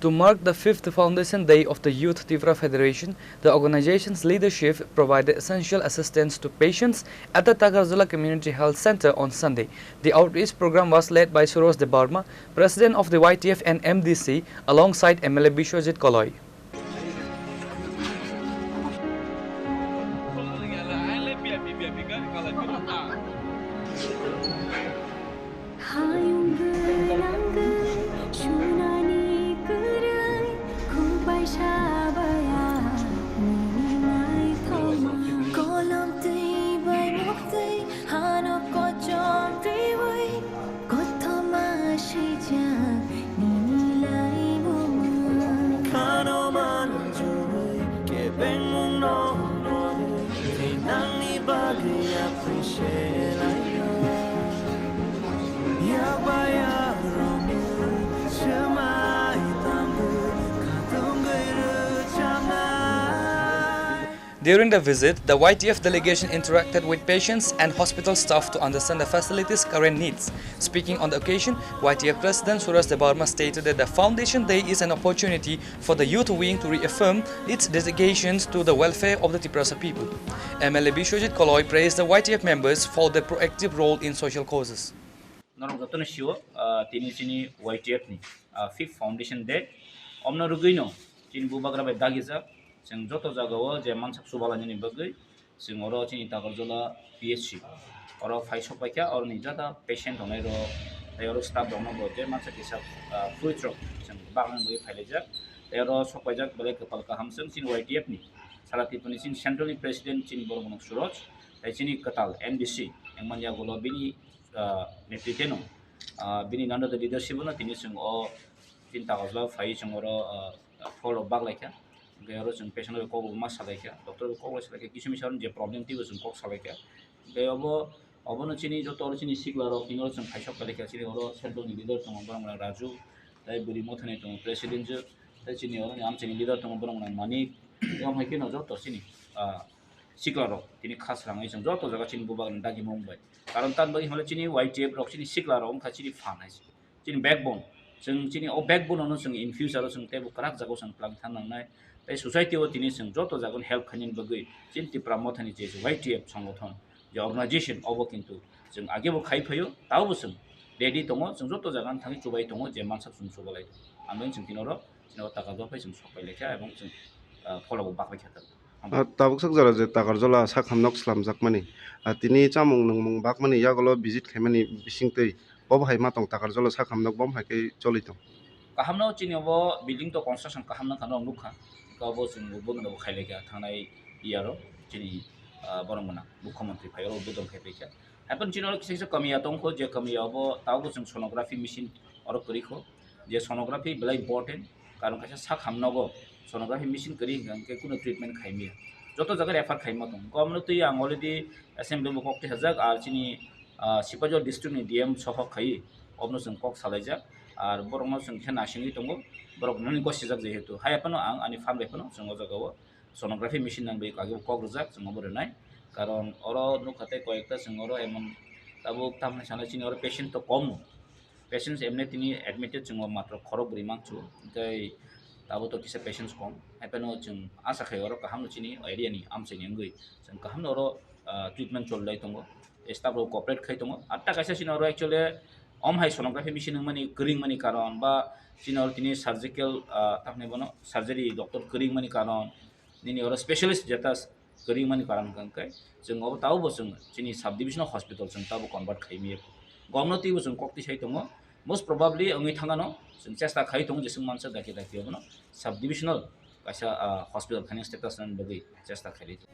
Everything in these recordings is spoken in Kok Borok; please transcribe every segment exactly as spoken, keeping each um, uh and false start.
To mark the fifth Foundation Day of the Youth Tipra Federation, the organization's leadership provided essential assistance to patients at the Takarjala Community Health Center on Sunday. The outreach program was led by Suros Debbarma, President of the Y T F and M D C, alongside M L A Biswajit Koloi. Hayung gwnang gwi swrwngni kwrwi, khubai sabaya nini naithoma. Kolom twi bai mukti hano kochom twiwi, kothoma swijak nini laibuma. Khano manjui kebengmungno norwi, tei nangni bagwi appreciate laio. Yakbaya romwi swmai tangwi khatungwi rwchapnai. During the visit, the Y T F delegation interacted with patients and hospital staff to understand the facility's current needs. Speaking on the occasion, Y T F President Suresh Debbarma stated that the Foundation Day is an opportunity for the youth wing to reaffirm its dedications to the welfare of the Tiprasa people. M L A Biswajit Koloi praised the Y T F members for their proactive role in social causes. Norok jotono sio, ah, tini chini Y T F ni, ah, fifth Foundation Day. Omno rwgwino chini bubagra bai dagijak, chwng joto jagao je mansak chubalainani bagwi, chwng oro chini Takarjala P H C oro phai sok paikha, oroni jata patient tongnai rok, tei oro staff rokno bo je mansa kisa, ah, fruits rok chwng bagwi phailajak. Tei oro sok paijak belai kwpal kaham chwng chini Y T F ni, sara Tripura ni chini central ni president chini borok Suroj, tei chini kwtal M D C wngmani yagulo bini, ah, netrite no, ah, bini under the leadership no tini chwng o chini Takarjala phai chwng oro, ah, phol rok baglaikha. Hwnkhe oro chwng patient rok kok bo ma salaikha, doctor rok kok bo salaikha, kisa misa je problem twibo chwng kok salaikha. Hwnkhe obo, obono chini joto oro chini sikla rok tini oro chwng phaisok palikha, chini oro central ni leader tongo borok rok Raju, tei bwrwi mothani tongo president je, tei chini oro ni amchaini leader tongo borok rok Manik, tei omo hai kheno joto chini, ah, sikla rok tini kha swrangwi chwng joto jaga chini bubak ni dagi mung bai. Karon tamni bagwi hwnle chini Y T F rok chini sikla rok wngkha chini phan hai se. Chini backbone. Chwng chini o backbone-o no chwng in future-o chwng teibo kwrak jagao chwng twlang thang nangnai. Tei society-o tini chwng joto jaga-o help khainani bagwi chini Tipra Mothani je Y T F songothon, je organization, obo kintu chwng agebo khai phaio, taobo chwng ready tongo, chwng joto jaga-o thangwi chubai tongo, je mansak chwng chubalai tongo. Ang chwng tini oro, chini o taka dophai chwng sok pai laikha, ebong chwng, ah, pholabo baklai kha tabuk. Ah, tabuk sak jora je Takarjala sak hamnok slamjakmani, ah, tini chamung nungmung bakmani yagulo visit khaimani bisingtwi, bo bo hai ma tong Takarjala sak hamnok bo hai khe choli tong. Kahamno chini obo building to construction kahamno khano nukha, obo chwng uddubodon bo khailai kha thangnai year o chini, ah, borok mwnang mukhyamantri phai oro uddubodon khai paikha. Haikhe chini oro kisa kisa kamiya tongkho, je kamiya obo tabukbo chwng sonography machine oro kwrwikho. Je sonography belai important, karon kaisa sak hamnogo sonography machine kwrwi hwnkhe kunu treatment khaimaya, joto jaga refer khaima tongo. Omono twi ang already assembly bo kok twi hajak, ar chini, ah, Sipahijala district ni D M sohok khai obono chwng kok salaijak, ar borokno chwng khe naisingwi tongo, borok nini gosijak jehetu. Hai phano ang ani phan bai phano chwng o jagao sonography machine nang bai kagwi kok rwjak, chwng obo rwnai. Karon oro nukha tei koyekta chwng oro emon tabuk tamni sana chini oro patient to kom. Patients emne tini admitted chwng o matro khorok bwrwi manchu, tei tabuk to kisa patients kom. Hai phano chwng asa khai oro kaham no chini area ni amchaini wngwi chwng kaham no oro, ah, treatment cholai tongo. Staff rok cooperate khai tongo. Atta kaisa chini oro actually om hai sonography machine wngmani kwrwngmani karon ba chini oro tini surgical, ah, tamni bono surgery doctor kwrwngmani karon, nini oro specialist jeta kwrwngmani karon hwnkhe chwng obo tabukbo chwng chini sub divisional hospital chwng tabuk convert khaimaya. Gomno twibo chwng kok tisai tongo. Most probably wngwi thangano chwng chesta khai tongo jeswk mansa dakhe dakhe obono sub divisional kaisa, ah, hospital khaina status nani bagwi chesta khailai tongo.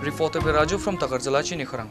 Reporter by Raju from Takarjala, Chini Khorang.